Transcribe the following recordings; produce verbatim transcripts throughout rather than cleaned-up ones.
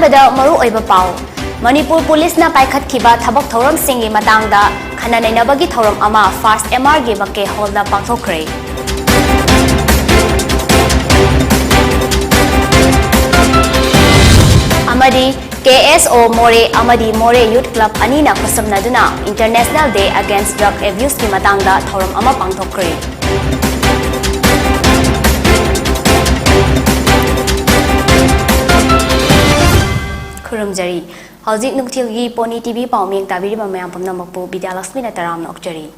ꯗ ꯃꯔꯨꯑꯣꯏꯕ ꯄꯥꯎ꯫ ꯃꯅꯤꯄꯨꯔ ꯄꯨꯂꯤꯁꯅ ꯄꯥꯏꯈꯠꯈꯤꯕ ꯊꯕꯛ ꯊꯧꯔꯝꯁꯤꯡꯒꯤ ꯃꯇꯥꯡꯗ ꯈꯟꯅ ꯅꯩꯅꯕꯒꯤ ꯊꯧꯔꯝ ꯑꯃ ꯐꯥꯔꯁ ꯑꯦꯝ ꯑꯥꯔꯒꯤ ꯕꯪꯀꯦ ꯍꯣꯜꯗ ꯄꯥꯡꯊꯣꯛꯈ꯭ꯔꯦ꯫ ꯑꯃꯗꯤ ꯀꯦ ꯑꯦꯁ ꯑꯣ ꯃꯣꯔꯦ ꯑꯃꯗꯤ ꯃꯣꯔꯦ ꯌꯨꯠ ꯀ꯭ꯂꯕ ꯑꯅꯤꯅ ꯈꯨꯠꯁꯝꯅꯗꯨꯅ International Day Against Drug Abuseꯀꯤ ꯃꯇꯥꯡꯗ ꯊꯧꯔꯝ ꯑꯃ ꯄꯥꯡꯊꯣꯛꯈ꯭ꯔꯦ꯫ ꯈꯨꯔꯨꯝꯖꯔꯤ꯫ ꯍꯧꯖꯤꯛ ꯅꯨꯡꯊꯤꯜꯒꯤ ꯄꯣꯅꯤ ꯇꯤ ꯚꯤ ꯄꯥꯎꯃꯤ ꯇꯥꯕꯤꯔꯤꯕ ꯃꯌꯥꯝ ꯄꯨꯝꯅꯃꯛꯄꯨ ꯕꯤꯗ꯭ꯌꯥꯂꯛꯁꯃꯤꯅ ꯇꯔꯥꯝꯅ ꯑꯣꯛꯆꯔꯤ꯫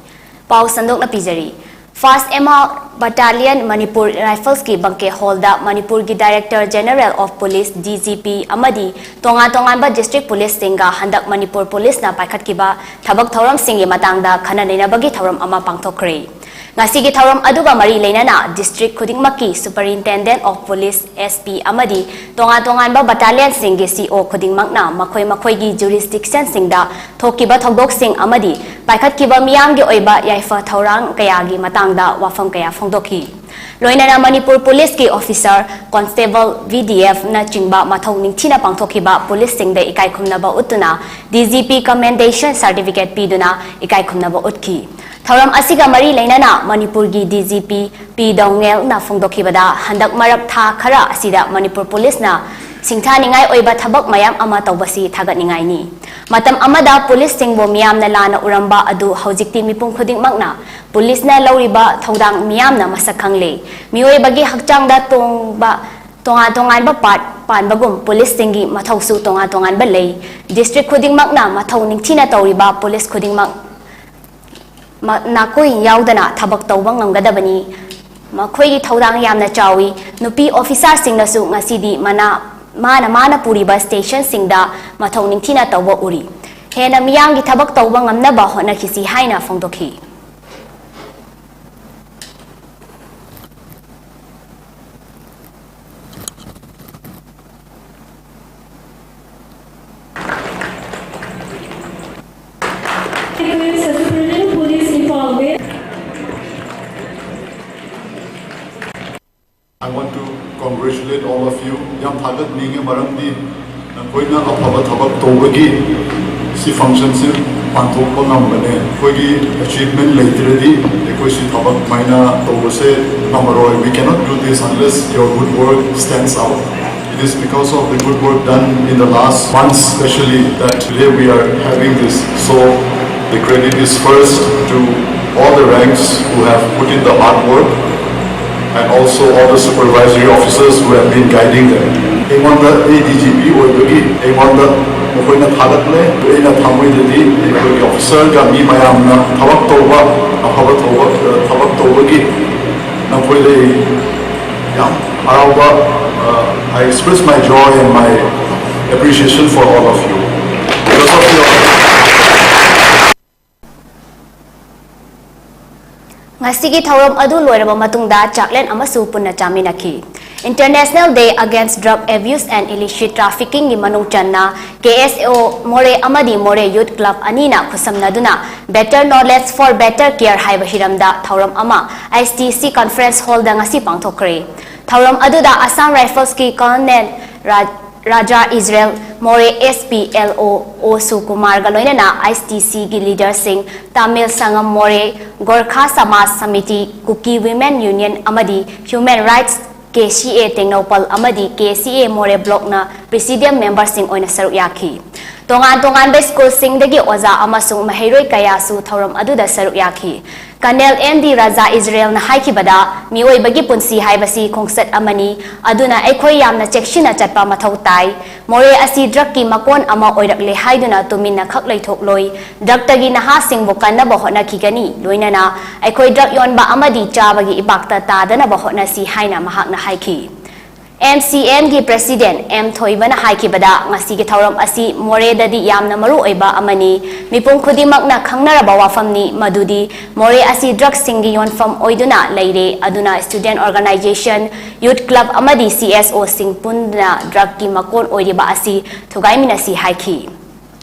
ꯄꯥꯎ ꯁꯟꯗꯣꯛꯅ ꯄꯤꯖꯔꯤ꯫ First M R Battalion Manipur ꯔꯥꯏꯐꯜꯁꯀꯤ ꯕꯪꯀꯦ ꯍꯣꯜꯗ ꯃꯅꯤꯄꯨꯔꯒꯤ Director General of Police, D G P, ꯑꯃꯗꯤ ꯇꯣꯉꯥꯟ ꯇꯣꯉꯥꯟꯕ district policeꯁꯤꯡꯒ ꯍꯟꯗꯛ ꯃꯅꯤꯄꯨꯔ ꯄꯨꯂꯤꯁꯅ ꯄꯥꯏꯈꯠꯈꯤꯕ ꯊꯕꯛ ꯊꯧꯔꯝꯁꯤꯡꯒꯤ ꯃꯇꯥꯡꯗ ꯈꯟꯅ ꯅꯩꯅꯕꯒꯤ ꯊꯧꯔꯝ ꯑꯃ ꯄꯥꯡꯊꯣꯛꯈ꯭ꯔꯦ꯫ ꯉꯁꯤꯒꯤ ꯊꯧꯔꯝ ꯑꯗꯨꯒ ꯃꯔꯤ ꯂꯩꯅꯅ district ꯈꯨꯗꯤꯡꯃꯛꯀꯤ Superintendent of Police, S P, ꯑꯃꯗꯤ ꯇꯣꯉꯥꯟ ꯇꯣꯉꯥꯟꯕ battalionꯁꯤꯡꯒꯤ C O ꯈꯨꯗꯤꯡꯃꯛꯅ ꯃꯈꯣꯏ ꯃꯈꯣꯏꯒꯤ jurisdictionꯁꯤꯡꯗ ꯊꯣꯛꯈꯤꯕ ꯊꯧꯗꯣꯛꯁꯤꯡ ꯑꯃꯗꯤ ꯄꯥꯏꯈꯠꯈꯤꯕ ꯃꯤꯌꯥꯝꯒꯤ ꯑꯣꯏꯕ ꯌꯥꯏꯐ ꯊꯧꯔꯥꯡ ꯀꯌꯥꯒꯤ ꯃꯇꯥꯡꯗ ꯋꯥꯐꯝ ꯀꯌꯥ ꯐꯣꯡꯗꯣꯛꯈꯤ꯫ ꯂꯣꯏꯅꯅ ꯃꯅꯤꯄꯨꯔ ꯄꯨꯂꯤꯁꯀꯤ officer, constable, V D Fꯅꯆꯤꯡꯕ ꯃꯊꯧ ꯅꯤꯡꯊꯤꯅ ꯄꯥꯡꯊꯣꯛꯈꯤꯕ ꯄꯨꯂꯤꯁꯁꯤꯡꯗ ꯏꯀꯥꯏ ꯈꯨꯝꯅꯕ ꯎꯠꯇꯨꯅ D G P Commendation Certificate ꯄꯤꯗꯨꯅ ꯏꯀꯥꯏ ꯈꯨꯝꯅꯕ ꯎꯠꯈꯤ꯫ ꯊꯧꯔꯝ ꯑꯁꯤꯒ ꯃꯔꯤ ꯂꯩꯅꯅ ꯃꯅꯤꯄꯨꯔꯒꯤ D G P ꯄꯤ ꯗꯣꯉꯦꯜꯅ ꯐꯣꯡꯗꯣꯛꯈꯤꯕꯗ, ꯍꯟꯗꯛ ꯃꯔꯛ ꯊꯥ ꯈꯔ ꯑꯁꯤꯗ ꯃꯅꯤꯄꯨꯔ ꯄꯨꯂꯤꯁꯅ ꯁꯤꯡꯊꯥꯅꯤꯡꯉꯥꯏ ꯑꯣꯏꯕ ꯊꯕꯛ ꯃꯌꯥꯝ ꯑꯃ ꯇꯧꯕꯁꯤ ꯊꯥꯒꯠꯅꯤꯡꯉꯥꯏꯅꯤ꯫ ꯃꯇꯝ ꯑꯃꯗ ꯄꯨꯂꯤꯁꯁꯤꯡꯕꯨ ꯃꯤꯌꯥꯝꯅ ꯂꯥꯟꯅ ꯎꯔꯝꯕ ꯑꯗꯨ ꯍꯧꯖꯤꯛꯇꯤ ꯃꯤꯄꯨꯝ ꯈꯨꯗꯤꯡꯃꯛꯅ ꯄꯨꯂꯤꯁꯅ ꯂꯧꯔꯤꯕ ꯊꯧꯗꯥꯡ ꯃꯤꯌꯥꯝꯅ ꯃꯁꯛ ꯈꯪꯂꯦ꯫ ꯃꯤꯑꯣꯏꯕꯒꯤ ꯍꯛꯆꯥꯡꯗ ꯇꯣꯡꯕ ꯇꯣꯉꯥꯟ ꯇꯣꯉꯥꯟꯕ part ꯄꯥꯟꯕꯒꯨꯝ ꯄꯨꯂꯤꯁꯁꯤꯡꯒꯤ ꯃꯊꯧꯁꯨ ꯇꯣꯉꯥꯟ ꯇꯣꯉꯥꯟꯕ ꯂꯩ꯫ District ꯈꯨꯗꯤꯡꯃꯛꯅ ꯃꯊꯧ ꯅꯤꯡꯊꯤꯅ ꯇꯧꯔꯤꯕ ꯄꯨꯂꯤꯁ ꯈꯨꯗꯤꯡꯃꯛ ꯃ-, ꯅꯥꯀꯣꯏ ꯌꯥꯎꯗꯅ ꯊꯕꯛ ꯇꯧꯕ ꯉꯝꯒꯗꯕꯅꯤ꯫ ꯃꯈꯣꯏꯒꯤ ꯊꯧꯗꯥꯡ ꯌꯥꯝꯅ ꯆꯥꯎꯏ꯫ ꯅꯨꯄꯤ officerꯁꯤꯡꯅꯁꯨ ꯉꯁꯤꯗꯤ ꯃꯅꯥ-, ꯃꯥꯅ ꯃꯥꯅ ꯄꯨꯔꯤꯕ stationꯁꯤꯡꯗ ꯃꯊꯧ ꯅꯤꯡꯊꯤꯅ ꯇꯧꯕ ꯎꯔꯤ꯫ ꯍꯦꯟꯅ ꯃꯤꯌꯥꯝꯒꯤ ꯊꯕꯛ ꯇꯧꯕ ꯉꯝꯅꯕ ꯍꯣꯠꯅꯈꯤꯁꯤ ꯍꯥꯏꯅ ꯐꯣꯡꯗꯣꯛꯈꯤ꯫ Superintendent Police Imphal West. I want to congratulate all of you. ꯌꯥꯝ ꯊꯥꯒꯠꯅꯤꯡꯉꯤ, ꯃꯔꯝꯗꯤ ꯑꯩꯈꯣꯏꯅ ꯑꯐꯕ ꯊꯕꯛ ꯇꯧꯕꯒꯤ ꯁꯤ functionꯁꯤ ꯄꯥꯡꯊꯣꯛꯄ ꯉꯝꯕꯅꯦ꯫ ꯑꯩꯈꯣꯏꯒꯤ achievement ꯂꯩꯇ꯭ꯔꯗꯤ ꯑꯩꯈꯣꯏ ꯁꯤ ꯊꯕꯛ ꯁꯨꯃꯥꯏꯅ ꯇꯧꯕꯁꯦ ꯉꯝꯃꯔꯣꯏ. We cannot do this unless your good work stands out. It is because of the good work done in the last months, especially, that today we are having this. So the credit is first to all the ranks who have put in the hard work, and also all the supervisory officers who have been guiding them. ꯑꯩꯉꯣꯟꯗ ꯑꯩ D G P ꯑꯣꯏꯕꯒꯤ ꯑꯩꯉꯣꯟꯗ ꯃꯈꯣꯏꯅ ꯊꯥꯒꯠꯂꯦ꯫ ꯑꯩꯅ ꯊꯃꯣꯏꯗꯗꯤ ꯑꯩꯈꯣꯏꯒꯤ officerꯒ ꯃꯤ ꯃꯌꯥꯝꯅ ꯊꯕꯛ ꯇꯧꯕ, ꯑꯐꯕ ꯊꯕꯛ, ꯊꯕꯛ ꯇꯧꯕꯒꯤ ꯅꯈꯣꯏꯗ ꯑꯩ ꯌꯥꯝ ꯍꯔꯥꯎꯕ, uh, I express my joy and my appreciation for all of you. Because of your ꯉꯁꯤꯒꯤ ꯊꯧꯔꯝ ꯑꯗꯨ ꯂꯣꯏꯔꯕ ꯃꯇꯨꯡꯗ ꯆꯥꯛꯂꯦꯟ ꯑꯃꯁꯨ ꯄꯨꯟꯅ ꯆꯥꯃꯤꯟꯅꯈꯤ꯫ International Day Against Drug Abuse and Illicit Traffickingꯒꯤ ꯃꯅꯨꯡ ꯆꯟꯅ K S O ꯃꯣꯔꯦ ꯑꯃꯗꯤ ꯃꯣꯔꯦ Youth Club ꯑꯅꯤꯅ ꯈꯨꯠꯁꯝꯅꯗꯨꯅ Better Knowledge for Better Care ꯍꯥꯏꯕ ꯍꯤꯔꯝꯗ ꯊꯧꯔꯝ ꯑꯃ I S T C Conference Hallꯗ ꯉꯁꯤ ꯄꯥꯡꯊꯣꯛꯈ꯭ꯔꯦ꯫ ꯊꯧꯔꯝ ꯑꯗꯨꯗ Assam Riflesꯀꯤ Colonel ꯔꯥ-, ꯔꯥꯖꯥ ꯏꯖꯔꯦꯜ, ꯃꯣꯔꯦ S P L O ꯑꯣ ꯁꯨꯀꯨꯃꯥꯔꯒ ꯂꯣꯏꯅꯅ I S T Cꯒꯤ leaderꯁꯤꯡ, ꯇꯥꯃꯤꯜ ꯁꯪꯒꯝ ꯃꯣꯔꯦ, ꯒꯣꯔꯈꯥ ꯁꯃꯥꯖ ꯁꯃꯤꯇꯤ, ꯀꯨꯀꯤ Women Union ꯑꯃꯗꯤ Human Rights, K C A Tengnoupal ꯑꯃꯗꯤ K C A ꯃꯣꯔꯦ Blockꯅ Presidium memberꯁꯤꯡ ꯑꯣꯏꯅ ꯁꯔꯨꯛ ꯌꯥꯈꯤ꯫ ꯇꯣꯉꯥꯟ ꯇꯣꯉꯥꯟꯕ ꯁ꯭ꯀꯨꯜꯁꯤꯡꯗꯒꯤ ꯑꯣꯖꯥ ꯑꯃꯁꯨꯡ ꯃꯍꯩꯔꯣꯏ ꯀꯌꯥꯁꯨ ꯊꯧꯔꯝ ꯑꯗꯨꯗ ꯁꯔꯨꯛ ꯌꯥꯈꯤ꯫ Colonel N D ꯔꯥꯖꯥ ꯏꯖꯔꯦꯜꯅ ꯍꯥꯏꯈꯤꯕꯗ, ꯃꯤꯑꯣꯏꯕꯒꯤ ꯄꯨꯟꯁꯤ ꯍꯥꯏꯕꯁꯤ ꯈꯣꯡꯆꯠ ꯑꯃꯅꯤ, ꯑꯗꯨꯅ ꯑꯩꯈꯣꯏ ꯌꯥꯝꯅ ꯆꯦꯛꯁꯤꯟꯅ ꯆꯠꯄ ꯃꯊꯧ ꯇꯥꯏ꯫ ꯃꯣꯔꯦ ꯑꯁꯤ drugꯀꯤ ꯃꯀꯣꯟ ꯑꯃ ꯑꯣꯏꯔꯛꯂꯦ ꯍꯥꯏꯗꯨꯅ ꯇꯨꯃꯤꯟꯅ ꯈꯛ ꯂꯩꯊꯣꯛꯂꯣꯏ꯫ Drugꯇꯒꯤ ꯅꯍꯥꯁꯤꯡꯕꯨ ꯀꯟꯅꯕ ꯍꯣꯠꯅꯈꯤꯒꯅꯤ, ꯂꯣꯏꯅꯅ ꯑꯩꯈꯣꯏ drug ꯌꯣꯟꯕ ꯑꯃꯗꯤ ꯆꯥꯕꯒꯤ ꯏꯄꯥꯛꯇ ꯇꯥꯗꯅꯕ ꯍꯣꯠꯅꯁꯤ ꯍꯥꯏꯅ ꯃꯍꯥꯛꯅ ꯍꯥꯏꯈꯤ꯫ M C Mꯒꯤ President M ꯊꯣꯏꯕꯅ ꯍꯥꯏꯈꯤꯕꯗ, ꯉꯁꯤꯒꯤ ꯊꯧꯔꯝ ꯑꯁꯤ ꯃꯣꯔꯦꯗꯗꯤ ꯌꯥꯝꯅ ꯃꯔꯨ ꯑꯣꯏꯕ ꯑꯃꯅꯤ꯫ ꯃꯤꯄꯨꯝ ꯈꯨꯗꯤꯡꯃꯛꯅ ꯈꯪꯅꯔꯕ ꯋꯥꯐꯝꯅꯤ ꯃꯗꯨꯗꯤ ꯃꯣꯔꯦ ꯑꯁꯤ drugꯁꯤꯡꯒꯤ ꯌꯣꯟꯐꯝ ꯑꯣꯏꯗꯨꯅ ꯂꯩꯔꯦ, ꯑꯗꯨꯅ student organization, youth club ꯑꯃꯗꯤ C S Oꯁꯤꯡ ꯄꯨꯟꯗꯨꯅ drugꯀꯤ ꯃꯀꯣꯟ ꯑꯣꯏꯔꯤꯕ ꯑꯁꯤ ꯊꯨꯒꯥꯏꯃꯤꯟꯅꯁꯤ ꯍꯥꯏꯈꯤ꯫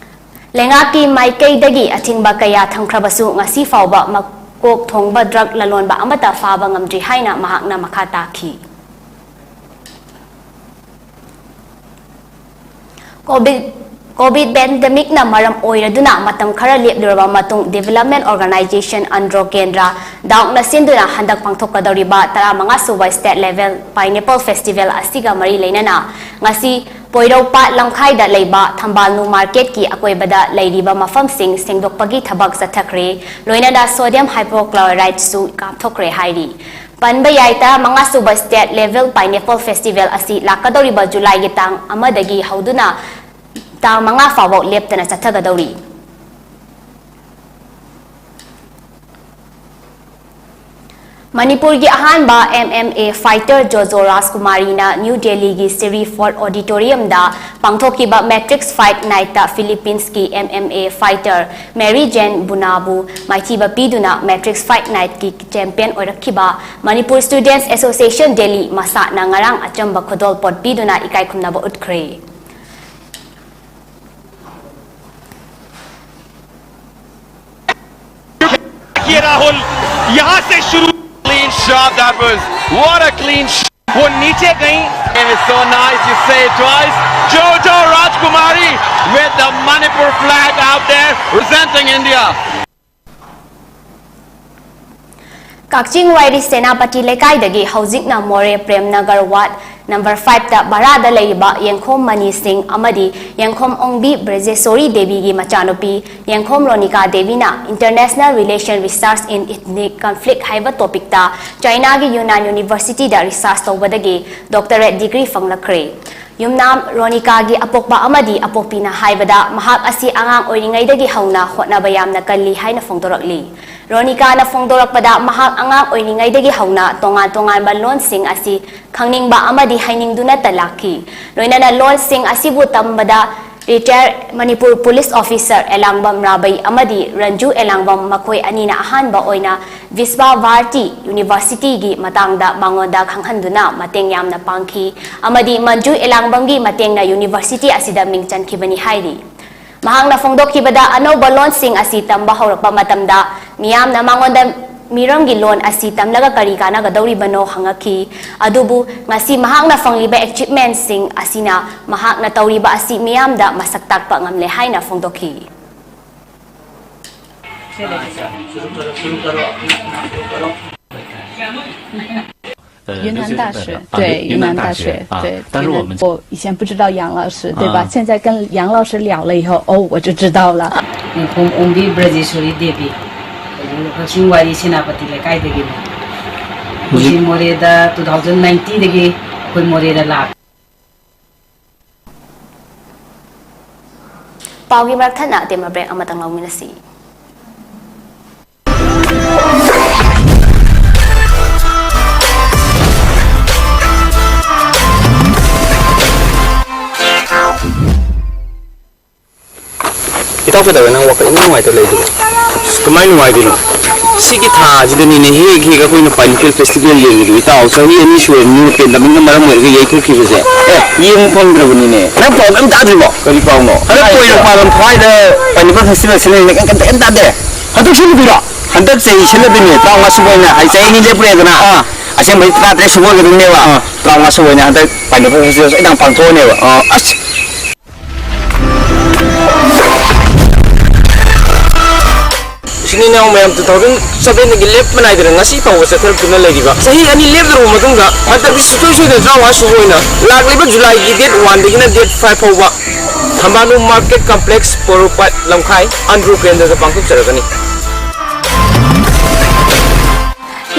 ꯂꯩꯉꯥꯛꯀꯤ ꯃꯥꯏꯀꯩꯗꯒꯤ ꯑꯊꯤꯡꯕ ꯀꯌꯥ ꯊꯝꯈ꯭ꯔꯕꯁꯨ ꯉꯁꯤ ꯐꯥꯎꯕ ꯃꯀꯣꯛ ꯊꯣꯡꯕ drug ꯂꯂꯣꯟꯕ ꯑꯃꯠꯇ ꯐꯥꯕ ꯉꯝꯗ꯭ꯔꯤ ꯍꯥꯏꯅ ꯃꯍꯥꯛꯅ ꯃꯈꯥ ꯇꯥꯈꯤ꯫ ꯀꯣꯚꯤꯗ ꯀꯣꯚꯤꯗ ꯄꯦꯟꯗꯦꯃꯤꯛꯅ ꯃꯔꯝ ꯑꯣꯏꯔꯗꯨꯅ ꯃꯇꯝ ꯈꯔ ꯂꯦꯞꯂꯨꯔꯕ ꯃꯇꯨꯡ, Development Organization Andhra Kendra ꯗꯥꯎꯛꯅ ꯁꯤꯟꯗꯨꯅ ꯍꯟꯗꯛ ꯄꯥꯡꯊꯣꯛꯀꯗꯧꯔꯤꯕ ꯇꯔꯥꯃꯉꯥ ꯁꯨꯕ State Level Pineapple Festival ꯑꯁꯤꯒ ꯃꯔꯤ ꯂꯩꯅꯅ ꯉꯁꯤ ꯄꯣꯏꯔꯧꯄꯥꯠ ꯂꯝꯈꯥꯏꯗ ꯂꯩꯕ ꯊꯝꯕꯥꯜꯅꯨ ꯃꯥꯔꯀꯦꯠꯀꯤ ꯑꯀꯣꯏꯕꯗ ꯂꯩꯔꯤꯕ ꯃꯐꯝꯁꯤꯡ ꯁꯦꯡꯗꯣꯛꯄꯒꯤ ꯊꯕꯛ ꯆꯠꯊꯈ꯭ꯔꯦ꯫ ꯂꯣꯏꯅꯅ sodium hypochloriteꯁꯨ ꯀꯥꯞꯊꯣꯛꯈ꯭ꯔꯦ ꯍꯥꯏꯔꯤ꯫ ꯄꯟꯕ ꯌꯥꯏ, ꯇꯔꯥꯃꯉꯥ ꯁꯨꯕ State Level Pineapple Festival ꯑꯁꯤ ꯂꯥꯛꯀꯗꯧꯔꯤꯕ ꯖꯨꯂꯥꯏꯒꯤ ꯇꯥꯡ ꯑꯃꯗꯒꯤ ꯍꯧꯗꯨꯅ ꯇꯥꯡ ꯃꯉꯥ ꯐꯥꯎꯕ ꯂꯦꯞꯇꯅ ꯆꯠꯊꯒꯗꯧꯔꯤ꯫ ꯃꯅꯤꯄꯨꯔꯒꯤ ꯑꯍꯥꯟꯕ MMA fighter ꯖꯣꯖꯣ ꯔꯥꯖꯀꯨꯃꯥꯔꯤꯅ ꯅ꯭ꯌꯨ ꯗꯦꯜꯂꯤꯒꯤ ꯁꯤꯔꯤ ꯐꯣꯔꯠ ꯑꯣꯗꯤꯇꯣꯔꯤꯌꯝꯗ ꯄꯥꯡꯊꯣꯛꯈꯤꯕ Matrix Fight Nightꯇ ꯐꯤꯂꯤꯄꯤꯟꯁꯀꯤ MMA fighter Mary ꯖꯦꯟ ꯕꯨꯅꯥꯕꯨ ꯃꯥꯏꯊꯤꯕ ꯄꯤꯗꯨꯅ Matrix Fight Nightꯀꯤ champion ꯑꯣꯏꯔꯛꯈꯤꯕ Manipur Students Association Delhi ꯃꯁꯥꯠꯅ ꯉꯔꯥꯡ ꯑꯆꯝꯕ ꯈꯨꯗꯣꯜꯄꯣꯠ ꯄꯤꯗꯨꯅ ꯏꯀꯥꯏ ꯈꯨꯝꯅꯕ ꯎꯠꯈ꯭ꯔꯦ꯫ ये राहुल, यहाँ से शुरू। Clean shot that was. What a clean shot. वो नीचे गई. It is so nice, you say it twice. Jojo Rajkumari with the Manipur flag out there, representing India. ꯀꯛꯆꯤꯡ ꯋꯥꯏꯔꯤ ꯁꯦꯅꯥꯄꯇꯤ ꯂꯩꯀꯥꯏꯗꯒꯤ ꯍꯧꯖꯤꯛꯅ ꯃꯣꯔꯦ ꯄ꯭ꯔꯦꯝꯅꯒꯔ ꯋꯥꯔꯗ ꯅꯝꯕꯔ ꯐꯥꯏꯚꯇ ꯚꯔꯥꯗ ꯂꯩꯔꯤꯕ ꯌꯦꯡꯈꯣꯝ ꯃꯅꯤ ꯁꯤꯡ ꯑꯃꯗꯤ ꯌꯦꯡꯈꯣꯝ ꯑꯣꯡꯕꯤ ꯕ꯭ꯔꯖꯦꯁꯣꯔꯤ ꯗꯦꯕꯤꯒꯤ ꯃꯆꯥꯅꯨꯄꯤ ꯌꯦꯡꯈꯣꯝ ꯔꯣꯅꯤꯀꯥ ꯗꯦꯕꯤꯅ International Relation Research in Ethnic Conflict ꯍꯥꯏꯕ ꯇꯣꯄꯤꯛꯇ ꯆꯥꯏꯅꯥꯒꯤ ꯌꯨꯅꯥꯟ ꯌꯨꯅꯤꯚꯔꯁꯤꯇꯤꯗ ꯔꯤꯁꯥꯔꯆ ꯇꯧꯕꯗꯒꯤ ꯗꯣꯛꯇꯔꯦꯠ ꯗꯤꯒ꯭ꯔꯤ ꯐꯪꯂꯛꯈ꯭ꯔꯦ꯫ ꯌꯨꯝꯅꯥꯝ ꯔꯣꯅꯤꯀꯥꯒꯤ ꯑꯄꯣꯛꯄ ꯑꯃꯗꯤ ꯑꯄꯣꯛꯄꯤꯅ ꯍꯥꯏꯕꯗ, ꯃꯍꯥꯛ ꯑꯁꯤ ꯑꯉꯥꯡ ꯑꯣꯏꯔꯤꯉꯩꯗꯒꯤ ꯍꯧꯅ ꯍꯣꯠꯅꯕ ꯌꯥꯝꯅ ꯀꯜꯂꯤ ꯍꯥꯏꯅ ꯐꯣꯡꯗꯣꯔꯛꯂꯤ꯫ ꯔꯣꯅꯤꯀꯥꯅ ꯐꯣꯡꯗꯣꯔꯛꯄꯗ, ꯃꯍꯥꯛ ꯑꯉꯥꯡ ꯑꯣꯏꯔꯤꯉꯩꯗꯒꯤ ꯍꯧꯅ ꯇꯣꯉꯥꯟ ꯇꯣꯉꯥꯟꯕ ꯂꯣꯟꯁꯤꯡ ꯑꯁꯤ ꯈꯪꯅꯤꯡꯕ ꯑꯃꯗꯤ ꯍꯩꯅꯤꯡꯗꯨꯅꯇ ꯂꯥꯛꯈꯤ꯫ ꯂꯣꯏꯅꯅ ꯂꯣꯟꯁꯤꯡ ꯑꯁꯤꯕꯨ ꯇꯝꯕꯗ ꯔꯤꯇꯥꯌꯔ ꯃꯅꯤꯄꯨꯔ ꯄꯨꯂꯤꯁ ꯑꯣꯐꯤꯁꯔ ꯑꯦꯂꯥꯡꯕꯝ ꯔꯥꯕꯩ ꯑꯃꯗꯤ ꯔꯟꯖꯨ ꯑꯦꯂꯥꯡꯕꯝ, ꯃꯈꯣꯏ ꯑꯅꯤꯅ ꯑꯍꯥꯟꯕ ꯑꯣꯏꯅ ꯕꯤꯁ꯭ꯋꯥ ꯚꯥꯔꯇꯤ ꯌꯨꯅꯤꯚꯔꯁꯤꯇꯤꯒꯤ ꯃꯇꯥꯡꯗ ꯃꯉꯣꯟꯗ ꯈꯪꯍꯟꯗꯨꯅ ꯃꯇꯦꯡ ꯌꯥꯝꯅ ꯄꯥꯡꯈꯤ ꯑꯃꯗꯤ ꯃꯟꯖꯨ ꯑꯦꯂꯥꯡꯕꯝꯒꯤ ꯃꯇꯦꯡꯅ ꯌꯨꯅꯤꯚꯔꯁꯤꯇꯤ ꯑꯁꯤꯗ ꯃꯤꯡ ꯆꯟꯈꯤꯕꯅꯤ ꯍꯥꯏꯔꯤ꯫ ꯃꯍꯥꯛꯅ ꯐꯣꯡꯗꯣꯛꯈꯤꯕꯗ, ꯑꯅꯧꯕ ꯂꯣꯟꯁꯤꯡ ꯑꯁꯤ ꯇꯝꯕ ꯍꯧꯔꯛꯄ ꯃꯇꯝꯗ ꯃꯤꯌꯥꯝꯅ ꯃꯉꯣꯟꯗ ꯃꯤꯔꯝꯒꯤ ꯂꯣꯟ ꯑꯁꯤ ꯇꯝꯂꯒ ꯀꯔꯤ ꯀꯥꯟꯅꯒꯗꯧꯔꯤꯕꯅꯣ ꯍꯪꯉꯛꯈꯤ꯫ ꯑꯗꯨꯕꯨ ꯉꯁꯤ ꯃꯍꯥꯛꯅ ꯐꯪꯂꯤꯕ ꯑꯦꯆꯤꯞꯃꯦꯟꯁꯤꯡ ꯑꯁꯤꯅ ꯃꯍꯥꯛꯅ ꯇꯧꯔꯤꯕ ꯑꯁꯤ ꯃꯤꯌꯥꯝꯗ ꯃꯁꯛ ꯇꯥꯛꯄ ꯉꯝꯂꯦ ꯍꯥꯏꯅ ꯐꯣꯡꯗꯣꯛꯈꯤ꯫ 云南大学，对，云南大学，对。但是我们我以前不知道杨老师，对吧？现在跟杨老师聊了以后，哦，我就知道了。 ꯈꯣꯡꯎꯞ ꯑꯣꯡꯕꯤ ꯕ꯭ꯔꯖꯦꯁꯣꯔꯤ ꯗꯦꯕꯤ꯫ ꯀꯛꯆꯤꯡ ꯋꯥꯏꯔꯤ ꯁꯦꯅꯥꯄꯇꯤ ꯂꯩꯀꯥꯏꯗꯒꯤꯅꯤ꯫ ꯑꯩꯈꯣꯏꯁꯤ ꯃꯣꯔꯦꯗ two thousand nineteen ꯗꯒꯤ ꯑꯩꯈꯣꯏ ꯃꯣꯔꯦꯗ ꯂꯥꯛ꯫ ꯄꯥꯎꯒꯤ ꯃꯔꯛ ꯊꯠꯅ ꯑꯇꯦꯟꯕ ꯕ꯭ꯔꯦꯛ ꯑꯃꯇꯪ ꯂꯧꯃꯤꯟꯅꯁꯤ꯫ ꯏꯇꯥꯎ ꯀꯩꯗꯧꯔꯦ? ꯅꯪ ꯋꯥꯈꯜ ꯏꯅꯨꯡ ꯅꯨꯡꯉꯥꯏꯇ ꯂꯩꯗꯨꯕꯣ? ꯑꯁ, ꯀꯃꯥꯏ ꯅꯨꯡꯉꯥꯏꯗꯣꯏꯅꯣ? ꯁꯤꯒꯤ ꯊꯥꯁꯤꯗꯅꯤꯅꯦ ꯍꯦꯛ ꯍꯦꯛ ꯑꯩꯈꯣꯏꯅ Pineapple Festival ꯌꯦꯡꯉꯤꯗꯣ, ꯏꯇꯥꯎ꯫ ꯆꯍꯤ ꯑꯅꯤ ꯁꯨꯔꯕꯅꯤꯅ pandemic ꯅ ꯃꯔꯝ ꯑꯣꯏꯔꯒ ꯌꯩꯊꯣꯛꯈꯤꯕꯁꯦ꯫ ꯑꯦ, ꯌꯦꯡꯕ ꯐꯪꯗ꯭ꯔꯕꯅꯤꯅꯦ꯫ ꯅꯪ ꯄꯥꯎ ꯑꯝꯇ ꯇꯥꯗ꯭ꯔꯤꯕꯣ? ꯀꯔꯤ ꯄꯥꯎꯅꯣ? ꯍꯟꯗꯛ ꯀꯣꯏꯔ ꯄꯥꯂꯝ ꯊꯋꯥꯏꯗ Pineapple Festival ꯁꯤꯟꯅꯩꯅ ꯀꯩꯝ, ꯀꯩꯝ, ꯀꯩꯝ ꯇꯥꯗꯦ꯫ ꯍꯟꯗꯛ ꯁꯤꯟꯅꯗꯣꯏꯔꯣ? ꯍꯟꯗꯛ ꯆꯍꯤ ꯁꯤꯟꯅꯗꯣꯏꯅꯦ, ꯇꯔꯥꯃꯉꯥ ꯁꯨꯕ ꯑꯣꯏꯅ꯫ ꯍꯥꯏ, ꯆꯍꯤ ꯑꯅꯤ ꯂꯦꯞꯄꯨꯔꯦꯗꯅ꯫ ꯑꯥ꯫ ꯑꯁꯦꯡꯕꯩ ꯇꯔꯥꯇꯔꯦꯠ ꯁꯨꯕ ꯑꯣꯏꯒꯗꯣꯏꯅꯦꯕ꯫ ꯑꯥ꯫ ꯇꯔꯥꯃꯉꯥ ꯁꯨꯕ ꯑꯣꯏꯅ ꯍꯟꯗꯛ Pineapple Festival ꯁꯣꯏꯗꯅ ꯄꯥꯡꯊꯣꯛꯑꯅꯦꯕ꯫ ꯑꯥ, ꯑꯁ꯫ ꯏꯆꯤꯟ ꯏꯅꯥꯎ ꯃꯌꯥꯝ two thousand seven ꯗꯒꯤ ꯂꯦꯞꯄ ꯅꯥꯏꯗꯅ ꯉꯁꯤ ꯐꯥꯎꯕ ꯆꯠꯊꯔꯛꯇꯨꯅ ꯂꯩꯔꯤꯕ, ꯆꯍꯤ ꯑꯅꯤ ꯂꯦꯞꯂꯨꯔꯕ ꯃꯇꯨꯡꯗ ꯍꯟꯗꯛꯇꯤ ꯁꯨꯡꯁꯣꯏ ꯁꯣꯏꯗꯅ ꯇꯔꯥꯃꯉꯥ ꯁꯨꯕ ꯑꯣꯏꯅ ꯂꯥꯛꯂꯤꯕ July ꯒꯤ date one ꯗꯒꯤꯅ date five ꯐꯥꯎꯕ ꯊꯝꯕꯥꯂꯨ Market Complex, ꯄꯣꯔꯣꯝꯄꯥꯠ, ꯂꯝꯈꯥꯏ, ꯑꯟꯗ꯭ꯔꯣ ꯀꯦꯟꯗ꯭ꯔꯗ ꯄꯥꯡꯊꯣꯛꯆꯔꯒꯅꯤ꯫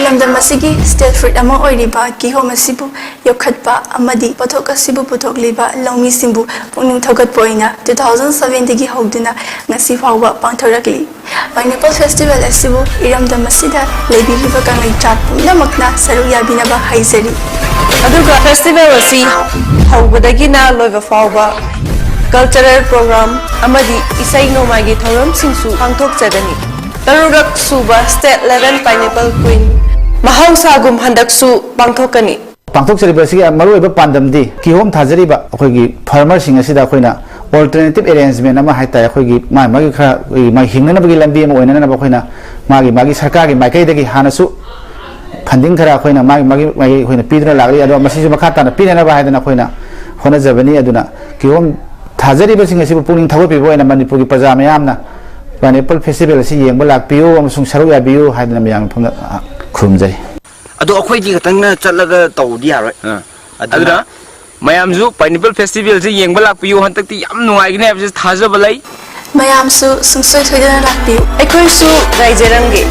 ꯂꯝꯗꯝ ꯑꯁꯤꯒꯤ staple fruit ꯑꯃ ꯑꯣꯏꯔꯤꯕ ꯀꯤꯍꯣꯝ ꯑꯁꯤꯕꯨ ꯌꯣꯛꯈꯠꯄ ꯑꯃꯗꯤ ꯄꯣꯠꯊꯣꯛ ꯑꯁꯤꯕꯨ ꯄꯨꯊꯣꯛꯂꯤꯕ ꯂꯧꯃꯤꯁꯤꯡꯕꯨ ꯄꯨꯛꯅꯤꯡ ꯊꯧꯒꯠꯄ ꯑꯣꯏꯅ two thousand seven ꯗꯒꯤ ꯍꯧꯗꯨꯅ ꯉꯁꯤ ꯐꯥꯎꯕ ꯄꯥꯡꯊꯣꯔꯛꯂꯤ꯫ Pineapple Festival ꯑꯁꯤꯕꯨ ꯏꯔꯝꯗꯝ ꯑꯁꯤꯗ ꯂꯩꯕꯤꯔꯤꯕ ꯀꯪꯂꯩꯆꯥ ꯄꯨꯝꯅꯃꯛꯅ ꯁꯔꯨꯛ ꯌꯥꯕꯤꯅꯕ ꯍꯥꯏꯖꯔꯤ꯫ ꯑꯗꯨꯒ festival ꯑꯁꯤ ꯍꯧꯕꯗꯒꯤꯅ ꯂꯣꯏꯕ ꯐꯥꯎꯕ cultural program ꯑꯃꯗꯤ ꯏꯁꯩ ꯅꯣꯡꯃꯥꯏꯒꯤ ꯊꯧꯔꯝꯁꯤꯡꯁꯨ ꯄꯥꯡꯊꯣꯛꯆꯒꯅꯤ꯫ ꯇꯔꯨꯛꯔꯛ ꯁꯨꯕ State Level Pineapple Queen ꯃꯍꯧꯁꯥꯒꯨꯝ ꯍꯟꯗꯛꯁꯨ ꯄꯥꯡꯊꯣꯛꯀꯅꯤ꯫ ꯄꯥꯡꯊꯣꯛꯆꯔꯤꯕ ꯑꯁꯤꯒꯤ ꯃꯔꯨꯑꯣꯏꯕ ꯄꯥꯟꯗꯝꯗꯤ ꯀꯤꯍꯣꯝ ꯊꯥꯖꯔꯤꯕ ꯑꯩꯈꯣꯏꯒꯤ farmer ꯁꯤꯡ ꯑꯁꯤꯗ ꯑꯩꯈꯣꯏꯅ alternative arrangement ꯑꯃ ꯍꯥꯏ ꯇꯥꯔꯦ, ꯑꯩꯈꯣꯏꯒꯤ ꯃꯥꯒꯤ, ꯃꯥꯒꯤ ꯈꯔ, ꯑꯩꯈꯣꯏꯒꯤ ꯃꯥꯒꯤ ꯍꯤꯡꯅꯅꯕꯒꯤ ꯂꯝꯕꯤ ꯑꯃ ꯑꯣꯏꯅꯅꯕ ꯑꯩꯈꯣꯏꯅ ꯃꯥꯒꯤ ꯃꯥꯒꯤ ꯁꯔꯀꯥꯔꯒꯤ ꯃꯥꯏꯀꯩꯗꯒꯤ ꯍꯥꯟꯅꯁꯨ funding ꯈꯔ ꯑꯩꯈꯣꯏꯅ ꯃꯥꯒꯤ ꯃꯥꯒꯤ ꯃꯥꯒꯤ ꯑꯩꯈꯣꯏꯅ ꯄꯤꯗꯨꯅ ꯂꯥꯛꯂꯤ꯫ ꯑꯗꯣ ꯃꯁꯤꯁꯨ ꯃꯈꯥ ꯇꯥꯅ ꯄꯤꯅꯅꯕ ꯍꯥꯏꯗꯅ ꯑꯩꯈꯣꯏꯅ ꯍꯣꯠꯅꯖꯕꯅꯤ꯫ ꯑꯗꯨꯅ ꯀꯤꯍꯣꯝ ꯊꯥꯖꯔꯤꯕꯁꯤꯡ ꯑꯁꯤꯕꯨ ꯄꯨꯛꯅꯤꯡ ꯊꯧꯒꯠꯄꯤꯕ ꯑꯣꯏꯅ ꯃꯅꯤꯄꯨꯔꯒꯤ ꯄ꯭ꯔꯖꯥ ꯃꯌꯥꯝꯅ Pineapple Festival ꯑꯁꯤ ꯌꯦꯡꯕ ꯂꯥꯛꯄꯤꯌꯨ ꯑꯃꯁꯨꯡ ꯁꯔꯨꯛ ꯌꯥꯕꯤꯌꯨ ꯍꯥꯏꯗꯅ ꯃꯌꯥꯝ ꯃꯐꯝꯗ, ꯑ, ꯈꯨꯔꯨꯝꯖꯔꯤ꯫ ꯑꯗꯣ ꯑꯩꯈꯣꯏꯗꯤ ꯈꯛꯇꯪꯅ ꯆꯠꯂꯒ ꯇꯧꯕꯗꯤ ꯌꯥꯔꯣꯏ꯫ ꯑꯥ꯫ ꯑꯗꯨꯅ ꯑꯗꯨꯅ ꯃꯌꯥꯝꯁꯨ Pineapple Festival ꯁꯦ ꯌꯦꯡꯕ ꯂꯥꯛꯄꯤꯌꯨ꯫ ꯍꯟꯗꯛꯇꯤ ꯌꯥꯝ ꯅꯨꯡꯉꯥꯏꯒꯅꯤ ꯍꯥꯏꯕꯁꯤ ꯊꯥꯖꯕ ꯂꯩ꯫ ꯃꯌꯥꯝꯁꯨ ꯁꯨꯡꯁꯣꯏ ꯁꯣꯏꯗꯅ ꯂꯥꯛꯄꯤꯌꯨ꯫ ꯑꯩꯈꯣꯏꯁꯨ ꯉꯥꯏꯖꯔꯝꯒꯦ꯫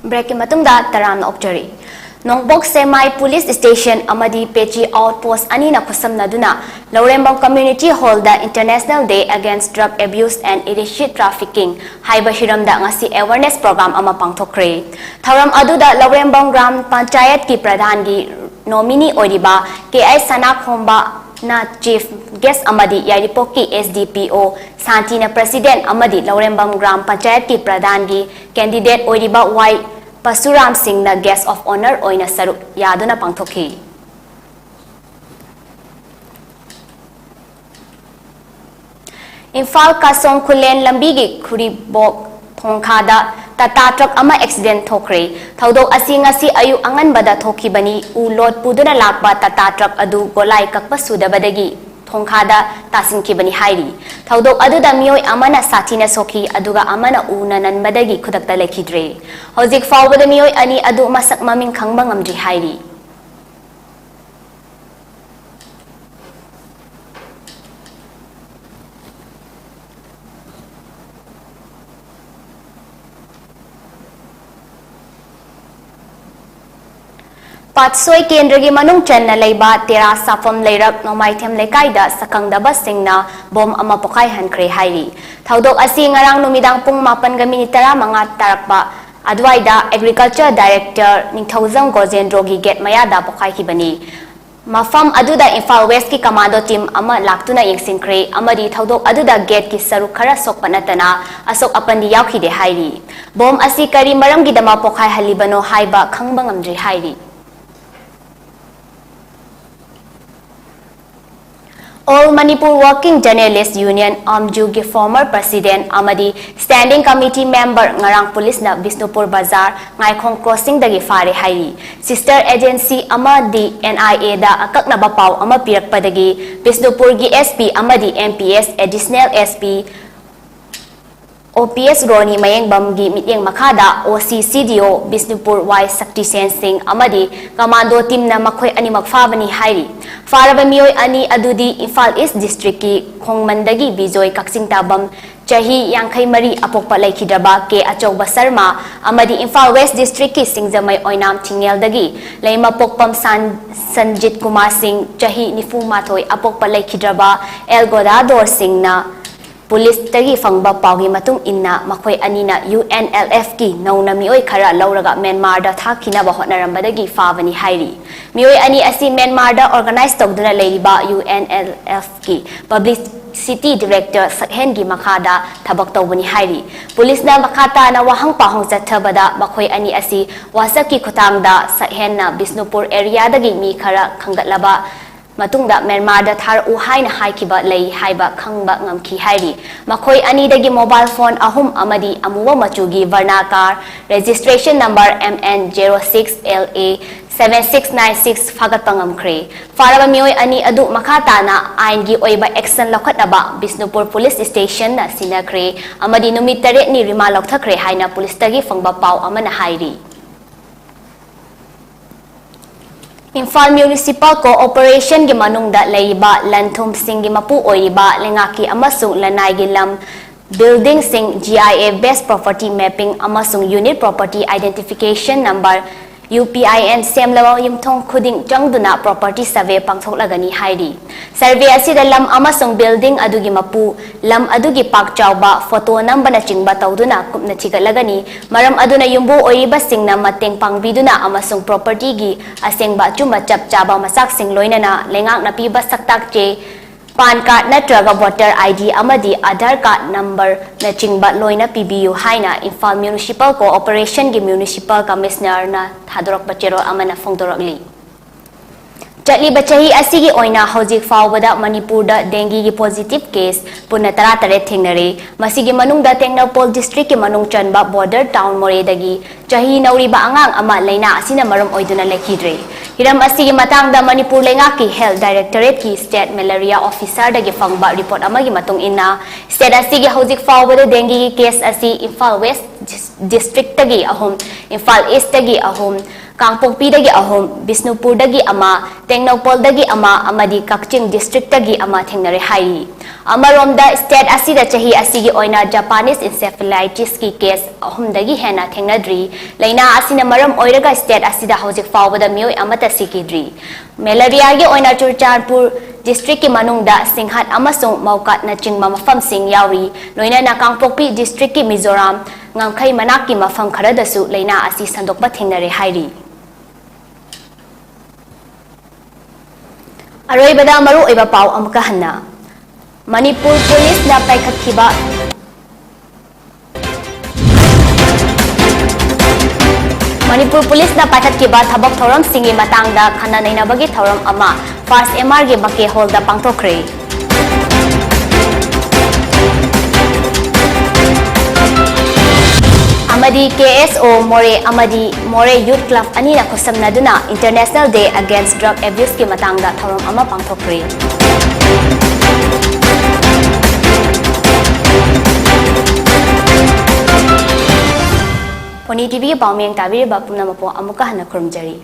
Break ꯀꯤ ꯃꯇꯨꯡꯗ ꯇꯔꯥꯝꯅ ꯑꯣꯛꯆꯔꯤ꯫ ꯅꯣꯡꯄꯣꯛ ꯁꯦꯛꯃꯥꯏ Police Station ꯑꯃꯗꯤ ꯄꯦꯆꯤ Outpost ꯑꯅꯤꯅ ꯈꯨꯠꯁꯝꯅꯗꯨꯅ ꯂꯧꯔꯦꯝꯕꯝ Community Hall the International Day Against Drug Abuse and Illicit Trafficking ꯍꯥꯏꯕ ꯍꯤꯔꯝꯗ ꯉꯁꯤ awareness program ꯑꯃ ꯄꯥꯡꯊꯣꯛꯈ꯭ꯔꯦ꯫ ꯊꯧꯔꯝ ꯑꯗꯨꯗ ꯂꯧꯔꯦꯝꯕꯝ ꯒ꯭ꯔꯥꯝ ꯄꯟꯆꯥꯌꯠꯀꯤ ꯄ꯭ꯔꯙꯥꯟꯒꯤ nominee ꯑꯣꯏꯔꯤꯕ ꯀꯦ ꯑꯥꯏ ꯁꯅꯥꯈꯣꯝꯕꯅ chief guest ꯑꯃꯗꯤ ꯌꯥꯏꯔꯤꯄꯣꯛꯀꯤ S D P O ꯁꯥꯟꯇꯤꯅ president ꯑꯃꯗꯤ ꯂꯧꯔꯦꯝꯕꯝ ꯒ꯭ꯔꯥꯝ ꯄꯟꯆꯥꯌꯠꯀꯤ ꯄ꯭ꯔꯙꯥꯟꯒꯤ candidate ꯑꯣꯏꯔꯤꯕ ꯋꯥꯏ ꯄꯁꯨꯔꯥꯝ ꯁꯤꯡꯅ guest of honour ꯑꯣꯏꯅ ꯁꯔꯨꯛ ꯌꯥꯗꯨꯅ ꯄꯥꯡꯊꯣꯛꯈꯤ꯫ ꯏꯝꯐꯥꯜ ꯀꯥꯁꯣꯡ ꯈꯨꯂꯦꯟ ꯂꯝꯕꯤꯒꯤ ꯈꯨꯔꯤꯕꯣꯛ ꯊꯣꯡꯈꯥꯗ ꯇꯥꯇꯥ ꯇ꯭ꯔꯛ ꯑꯃ accident ꯊꯣꯛꯈ꯭ꯔꯦ꯫ ꯊꯧꯗꯣꯛ ꯑꯁꯤ ꯉꯁꯤ ꯑꯌꯨꯛ ꯑꯉꯟꯕꯗ ꯊꯣꯛꯈꯤꯕꯅꯤ꯫ ꯎ load ꯄꯨꯗꯨꯅ ꯂꯥꯛꯄ ꯇꯥꯇꯥ ꯇ꯭ꯔꯛ ꯑꯗꯨ ꯒꯣꯂꯥꯏ ꯀꯛꯄ ꯁꯨꯗꯕꯗꯒꯤ ꯊꯣꯡꯈꯥꯗ ꯇꯥꯁꯤꯟꯈꯤꯕꯅꯤ ꯍꯥꯏꯔꯤ꯫ ꯊꯧꯗꯣꯛ ꯑꯗꯨꯗ ꯃꯤꯑꯣꯏ ꯑꯃꯅ ꯁꯥꯊꯤꯅ ꯁꯣꯛꯈꯤ, ꯑꯗꯨꯒ ꯑꯃꯅ ꯎꯅ ꯅꯟꯕꯗꯒꯤ ꯈꯨꯗꯛꯇ ꯂꯩꯈꯤꯗ꯭ꯔꯦ꯫ ꯍꯧꯖꯤꯛ ꯐꯥꯎꯕꯗ ꯃꯤꯑꯣꯏ ꯑꯅꯤ ꯑꯗꯨ ꯃꯁꯛ ꯃꯃꯤꯡ ꯈꯪꯕ ꯉꯝꯗ꯭ꯔꯤ ꯍꯥꯏꯔꯤ꯫ ꯄꯥꯠꯁꯣꯏ ꯀꯦꯟꯗ꯭ꯔꯒꯤ ꯃꯅꯨꯡ ꯆꯟꯅ ꯂꯩꯕ ꯇꯦꯔꯥ ꯁꯥꯐꯝ ꯂꯩꯔꯛ ꯅꯣꯡꯃꯥꯏꯊꯦꯝ ꯂꯩꯀꯥꯏꯗ ꯁꯛꯈꯪꯗꯕꯁꯤꯡꯅ ꯕꯣꯝ ꯑꯃ ꯄꯣꯈꯥꯏꯍꯟꯈ꯭ꯔꯦ ꯍꯥꯏꯔꯤ꯫ ꯊꯧꯗꯣꯛ ꯑꯁꯤ ꯉꯔꯥꯡ ꯅꯨꯃꯤꯗꯥꯡ ꯄꯨꯡ ꯃꯥꯄꯟꯒ ꯃꯤꯅꯤꯠ ꯇꯔꯥꯃꯉꯥ ꯇꯥꯔꯛꯄ ꯑꯗꯨꯋꯥꯏꯗ Agriculture Director ꯅꯤꯡꯊꯧꯖꯝ ꯒꯣꯖꯦꯟꯗ꯭ꯔꯣꯒꯤ ꯒꯦꯠ ꯃꯌꯥꯗ ꯄꯣꯈꯥꯏꯈꯤꯕꯅꯤ꯫ ꯃꯐꯝ ꯑꯗꯨꯗ ꯏꯝꯐꯥꯜ ꯋꯦꯁꯀꯤ ꯀꯃꯥꯟꯗꯣ ꯇꯤꯝ ꯑꯃ ꯂꯥꯛꯇꯨꯅ ꯌꯦꯡꯁꯤꯟꯈ꯭ꯔꯦ ꯑꯃꯗꯤ ꯊꯧꯗꯣꯛ ꯑꯗꯨꯗ ꯒꯦꯠꯀꯤ ꯁꯔꯨꯛ ꯈꯔ ꯁꯣꯛꯄ ꯅꯠꯇꯅ ꯑꯁꯣꯛ ꯑꯄꯟꯗꯤ ꯌꯥꯎꯈꯤꯗꯦ ꯍꯥꯏꯔꯤ꯫ ꯕꯣꯝ ꯑꯁꯤ ꯀꯔꯤ ꯃꯔꯝꯒꯤꯗꯃꯛ ꯄꯣꯈꯥꯏꯍꯜꯂꯤꯕꯅꯣ ꯍꯥꯏꯕ ꯈꯪꯕ ꯉꯝꯗ꯭ꯔꯤ ꯍꯥꯏꯔꯤ꯫ All Manipur Working Journalist Union, AMJU ꯒꯤ former president ꯑꯃꯗꯤ Standing Committee member ꯉꯔꯥꯡ ꯄꯨꯂꯤꯁꯅ ꯕꯤꯁꯅꯨꯄꯨꯔ ꯕꯖꯥꯔ ꯉꯥꯏꯈꯣꯡ crossing ꯗꯒꯤ ꯐꯥꯔꯦ ꯍꯥꯏꯔꯤ꯫ Sister agency ꯑꯃꯗꯤ N I A ꯗ ꯑꯀꯛꯅꯕ ꯄꯥꯎ ꯑꯃ ꯄꯤꯔꯛꯄꯗꯒꯤ ꯕꯤꯁꯅꯨꯄꯨꯔꯒꯤ S P ꯑꯃꯗꯤ M P S Additional S P O P S ꯔꯣꯅꯤ ꯃꯌꯦꯡꯕꯝꯒꯤ ꯃꯤꯠꯌꯦꯡ ꯃꯈꯥꯗ O C C D O Bishnupur ꯋꯥꯏ ꯁꯛꯇꯤꯁꯦꯟ ꯁꯤꯡ ꯑꯃꯗꯤ ꯀꯃꯥꯟꯗꯣ ꯇꯤꯝꯅ ꯃꯈꯣꯏ ꯑꯅꯤꯃꯛ ꯐꯥꯕꯅꯤ ꯍꯥꯏꯔꯤ꯫ ꯐꯥꯔꯕ ꯃꯤꯑꯣꯏ ꯑꯅꯤ ꯑꯗꯨꯗꯤ ꯏꯝꯐꯥꯜ ꯏꯁ ꯗꯤꯁꯇ꯭ꯔꯤꯛꯀꯤ ꯈꯣꯡꯃꯟꯗꯒꯤ ꯕꯤꯖꯣꯏ ꯀꯛꯆꯤꯡ ꯇꯥꯕꯝ ꯆꯍꯤ ꯌꯥꯡꯈꯩ ꯃꯔꯤ ꯑꯄꯣꯛꯄ ꯂꯩꯈꯤꯗ꯭ꯔꯕ ꯀꯦ ꯑꯆꯧꯕ ꯁꯔꯃ ꯑꯃꯗꯤ ꯏꯝꯐꯥꯜ ꯋꯦꯁ ꯗꯤꯁꯇ꯭ꯔꯤꯛꯀꯤ ꯁꯤꯡꯖꯃꯩ ꯑꯣꯏꯅꯥꯝ ꯊꯤꯡꯉꯦꯜꯗꯒꯤ ꯂꯩꯃꯄꯣꯛꯄꯝ ꯁꯟ-, ꯁꯟꯖꯤꯠ ꯀꯨꯃꯥꯔ ꯁꯤꯡ ꯆꯍꯤ ꯅꯤꯐꯨ ꯃꯥꯊꯣꯏ ꯑꯄꯣꯛꯄ ꯂꯩꯈꯤꯗ꯭ꯔꯕ ꯑꯦꯜ ꯒꯣꯗꯥꯗꯣꯔ ꯁꯤꯡꯅ ꯄꯨꯂꯤꯁꯇꯒꯤ ꯐꯪꯕ ꯄꯥꯎꯒꯤ ꯃꯇꯨꯡ ꯏꯟꯅ ꯃꯈꯣꯏ ꯑꯅꯤꯅ U N L F ꯀꯤ ꯅꯧꯅ ꯃꯤꯑꯣꯏ ꯈꯔ ꯂꯧꯔꯒ ꯃ꯭ꯌꯥꯟꯃꯥꯔꯗ ꯊꯥꯈꯤꯅꯕ ꯍꯣꯠꯅꯔꯝꯕꯗꯒꯤ ꯐꯥꯕꯅꯤ ꯍꯥꯏꯔꯤ꯫ ꯃꯤꯑꯣꯏ ꯑꯅꯤ ꯑꯁꯤ ꯃ꯭ꯌꯥꯟꯃꯥꯔꯗ organize ꯇꯧꯗꯨꯅ ꯂꯩꯔꯤꯕ U N L F ꯀꯤ publicity director ꯁꯛꯍꯦꯟꯒꯤ ꯃꯈꯥꯗ ꯊꯕꯛ ꯇꯧꯕꯅꯤ ꯍꯥꯏꯔꯤ꯫ ꯄꯨꯂꯤꯁꯅ ꯃꯈꯥ ꯇꯥꯅ ꯋꯥꯍꯪ ꯄꯥꯎꯍꯪ ꯆꯠꯊꯕꯗ ꯃꯈꯣꯏ ꯑꯅꯤ ꯑꯁꯤ WhatsApp ꯀꯤ ꯈꯨꯠꯊꯥꯡꯗ ꯁꯛꯍꯦꯟꯅ ꯕꯤꯁꯅꯨꯄꯨꯔ area ꯗꯒꯤ ꯃꯤ ꯈꯔ ꯈꯪꯒꯠꯂꯕ ꯃꯇꯨꯡꯗ ꯃ꯭ꯌꯥꯟꯃꯥꯔꯗ ꯊꯥꯔꯛꯎ ꯍꯥꯏꯅ ꯍꯥꯏꯈꯤꯕ ꯂꯩ ꯍꯥꯏꯕ ꯈꯪꯕ ꯉꯝꯈꯤ ꯍꯥꯏꯔꯤ꯫ ꯃꯈꯣꯏ ꯑꯅꯤꯗꯒꯤ mobile phone ꯑꯍꯨꯝ ꯑꯃꯗꯤ ꯑꯃꯨꯕ ꯃꯆꯨꯒꯤ Verna car registration number M N zero six L A seven six nine six ꯐꯥꯒꯠꯄ ꯉꯝꯈ꯭ꯔꯦ꯫ ꯐꯥꯔꯕ ꯃꯤꯑꯣꯏ ꯑꯅꯤ ꯑꯗꯨ ꯃꯈꯥ ꯇꯥꯅ ꯑꯥꯏꯟꯒꯤ ꯑꯣꯏꯕ action ꯂꯧꯈꯠꯅꯕ ꯕꯤꯁꯅꯨꯄꯨꯔ police station ꯅ ꯁꯤꯟꯅꯈ꯭ꯔꯦ ꯑꯃꯗꯤ ꯅꯨꯃꯤꯠ ꯇꯔꯦꯠꯅꯤ remand ꯂꯧꯊꯈ꯭ꯔꯦ ꯍꯥꯏꯅ ꯄꯨꯂꯤꯁꯇꯒꯤ ꯐꯪꯕ ꯄꯥꯎ ꯑꯃꯅ ꯍꯥꯏꯔꯤ꯫ ꯏꯝꯐꯥꯜ Municipal Corporation ꯒꯤ ꯃꯅꯨꯡꯗ ꯂꯩꯔꯤꯕ ꯂꯟꯊꯨꯝꯁꯤꯡꯒꯤ ꯃꯄꯨ ꯑꯣꯏꯔꯤꯕ ꯂꯩꯉꯥꯛꯀꯤ ꯑꯃꯁꯨꯡ ꯂꯅꯥꯏꯒꯤ ꯂꯝ, building ꯁꯤꯡ G I A based property mapping ꯑꯃꯁꯨꯡ unit property identification number UPIN ꯁꯦꯝꯂꯕ ꯌꯨꯝꯊꯣꯡ ꯈꯨꯗꯤꯡ ꯆꯪꯗꯨꯅ property survey ꯄꯥꯡꯊꯣꯛꯂꯒꯅꯤ ꯍꯥꯏꯔꯤ꯫ Survey ꯑꯁꯤꯗ ꯂꯝ ꯑꯃꯁꯨꯡ building ꯑꯗꯨꯒꯤ ꯃꯄꯨ, ꯂꯝ ꯑꯗꯨꯒꯤ ꯄꯥꯛ ꯆꯥꯎꯕ, photo ꯅꯝꯕꯅꯆꯤꯡꯕ ꯇꯧꯗꯨꯅ ꯀꯨꯞꯅ ꯊꯤꯒꯠꯂꯒꯅꯤ꯫ ꯃꯔꯝ ꯑꯗꯨꯅ ꯌꯨꯝꯕꯨ ꯑꯣꯏꯔꯤꯕꯁꯤꯡꯅ ꯃꯇꯦꯡ ꯄꯥꯡꯕꯤꯗꯨꯅ ꯑꯃꯁꯨꯡ property ꯒꯤ ꯑꯁꯦꯡꯕ ꯑꯆꯨꯝꯕ ꯆꯞ ꯆꯥꯕ ꯃꯆꯥꯛꯁꯤꯡ ꯂꯣꯏꯅꯅ ꯂꯩꯉꯥꯛꯅ ꯄꯤꯕ ꯁꯛꯇꯥꯛ ꯆꯦ, PAN card ꯅꯠꯇ꯭ꯔꯒ voter ID ꯑꯃꯗꯤ Aadhaar card number ꯅꯆꯤꯡꯕ ꯂꯣꯏꯅ ꯄꯤꯕꯤꯌꯨ ꯍꯥꯏꯅ ꯏꯝꯐꯥꯜ Municipal Corporation ꯒꯤ Municipal Commissioner ꯅ ꯊꯥꯗꯣꯔꯛꯄ ꯆꯦꯔꯣꯜ ꯑꯃꯅ ꯐꯣꯡꯗꯣꯔꯛꯂꯤ꯫ ꯆꯠꯂꯤꯕ ꯆꯍꯤ ꯑꯁꯤꯒꯤ ꯑꯣꯏꯅ ꯍꯧꯖꯤꯛ ꯐꯥꯎꯕꯗ ꯃꯅꯤꯄꯨꯔꯗ dengue ꯒꯤ positive case ꯄꯨꯟꯅ ꯇꯔꯥꯇꯔꯦꯠ ꯊꯦꯡꯅꯔꯦ꯫ ꯃꯁꯤꯒꯤ ꯃꯅꯨꯡꯗ ꯇꯦꯡꯅꯧꯄꯜ district ꯀꯤ ꯃꯅꯨꯡ ꯆꯟꯕ border town ꯃꯣꯔꯦꯗꯒꯤ ꯆꯍꯤ ꯅꯧꯔꯤꯕ ꯑꯉꯥꯡ ꯑꯃ ꯂꯩꯅꯥ ꯑꯁꯤꯅ ꯃꯔꯝ ꯑꯣꯏꯗꯨꯅ ꯂꯩꯈꯤꯗ꯭ꯔꯦ꯫ ꯍꯤꯔꯝ ꯑꯁꯤꯒꯤ ꯃꯇꯥꯡꯗ ꯃꯅꯤꯄꯨꯔ ꯂꯩꯉꯥꯛꯀꯤ Health Directorate ꯀꯤ State Malaria Officer ꯗꯒꯤ ꯐꯪꯕ report ꯑꯃꯒꯤ ꯃꯇꯨꯡ ꯏꯟꯅ, state ꯑꯁꯤꯒꯤ ꯍꯧꯖꯤꯛ ꯐꯥꯎꯕꯗ dengue ꯒꯤ case ꯑꯁꯤ ꯏꯝꯐꯥꯜ West district ꯇꯒꯤ ꯑꯍꯨꯝ, ꯏꯝꯐꯥꯜ East ꯇꯒꯤ ꯑꯍꯨꯝ, ꯀꯥꯡꯄꯣꯛꯄꯤꯗꯒꯤ ꯑꯍꯨꯝ, ꯕꯤꯁꯅꯨꯄꯨꯔꯗꯒꯤ ꯑꯃ, ꯇꯦꯡꯅꯧꯄꯜꯗꯒꯤ ꯑꯃ ꯑꯃꯗꯤ ꯀꯛꯆꯤꯡ district ꯇꯒꯤ ꯑꯃ ꯊꯦꯡꯅꯔꯦ ꯍꯥꯏꯔꯤ꯫ ꯑꯃꯔꯣꯝꯗ, state ꯑꯁꯤꯗ ꯆꯍꯤ ꯑꯁꯤꯒꯤ ꯑꯣꯏꯅ Japanese encephalitis ꯀꯤ case ꯑꯍꯨꯝꯗꯒꯤ ꯍꯦꯟꯅ ꯊꯦꯡꯅꯗ꯭ꯔꯤ꯫ ꯂꯩꯅꯥ ꯑꯁꯤꯅ ꯃꯔꯝ ꯑꯣꯏꯔꯒ state ꯑꯁꯤꯗ ꯍꯧꯖꯤꯛ ꯐꯥꯎꯕꯗ ꯃꯤꯑꯣꯏ ꯑꯃꯠꯇ ꯁꯤꯈꯤꯗ꯭ꯔꯤ꯫ Malaria ꯒꯤ ꯑꯣꯏꯅ ꯆꯨꯔꯆꯥꯟꯄꯨꯔ district ꯀꯤ ꯃꯅꯨꯡꯗ ꯁꯤꯡꯍꯠ ꯑꯃꯁꯨꯡ ꯃꯧꯀꯥꯠꯅꯆꯤꯡꯕ ꯃꯐꯝꯁꯤꯡ ꯌꯥꯎꯔꯤ꯫ ꯂꯣꯏꯅꯅ ꯀꯥꯡꯄꯣꯛꯄꯤ district ꯀꯤ ꯃꯤꯖꯣꯔꯥꯝ ꯉꯝꯈꯩ ꯃꯅꯥꯛꯀꯤ ꯃꯐꯝ ꯈꯔꯗꯁꯨ ꯂꯩꯅꯥ ꯑꯁꯤ ꯁꯟꯗꯣꯛꯄ ꯊꯦꯡꯅꯔꯦ ꯍꯥꯏꯔꯤ꯫ ꯑꯔꯣꯏꯕꯗ ꯃꯔꯨꯑꯣꯏꯕ ꯄꯥꯎ ꯑꯃꯨꯛꯀ ꯍꯟꯅ꯫ ꯃꯅꯤꯄꯨꯔ ꯄꯨꯂꯤꯁꯅ ꯄꯥꯏꯈꯠꯈꯤꯕ, ꯃꯅꯤꯄꯨꯔ ꯄꯨꯂꯤꯁꯅ ꯄꯥꯏꯈꯠꯈꯤꯕ ꯊꯕꯛ ꯊꯧꯔꯝꯁꯤꯡꯒꯤ ꯃꯇꯥꯡꯗ ꯈꯟꯅ ꯅꯩꯅꯕꯒꯤ ꯊꯧꯔꯝ ꯑꯃ First M R ꯒꯤ ꯃꯀꯦ ꯍꯣꯜꯗ ꯄꯥꯡꯊꯣꯛꯈ꯭ꯔꯦ꯫ ꯑꯃꯗꯤ K S O ꯃꯣꯔꯦ ꯑꯃꯗꯤ ꯃꯣꯔꯦ Youth Club ꯑꯅꯤꯅ ꯈꯨꯠꯁꯝꯅꯗꯨꯅ International Day Against Drug Abuse ꯀꯤ ꯃꯇꯥꯡꯗ ꯊꯧꯔꯝ ꯑꯃ ꯄꯥꯡꯊꯣꯛꯈ꯭ꯔꯦ꯫ ꯄꯣꯅꯤ ꯇꯤꯚꯤꯒꯤ ꯄꯥꯎꯃꯤꯌꯦꯡ ꯇꯥꯕꯤꯔꯤꯕ ꯄꯨꯝꯅꯃꯛꯄꯨ ꯑꯃꯨꯛꯀ ꯍꯟꯅ ꯈꯨꯔꯨꯝꯖꯔꯤ꯫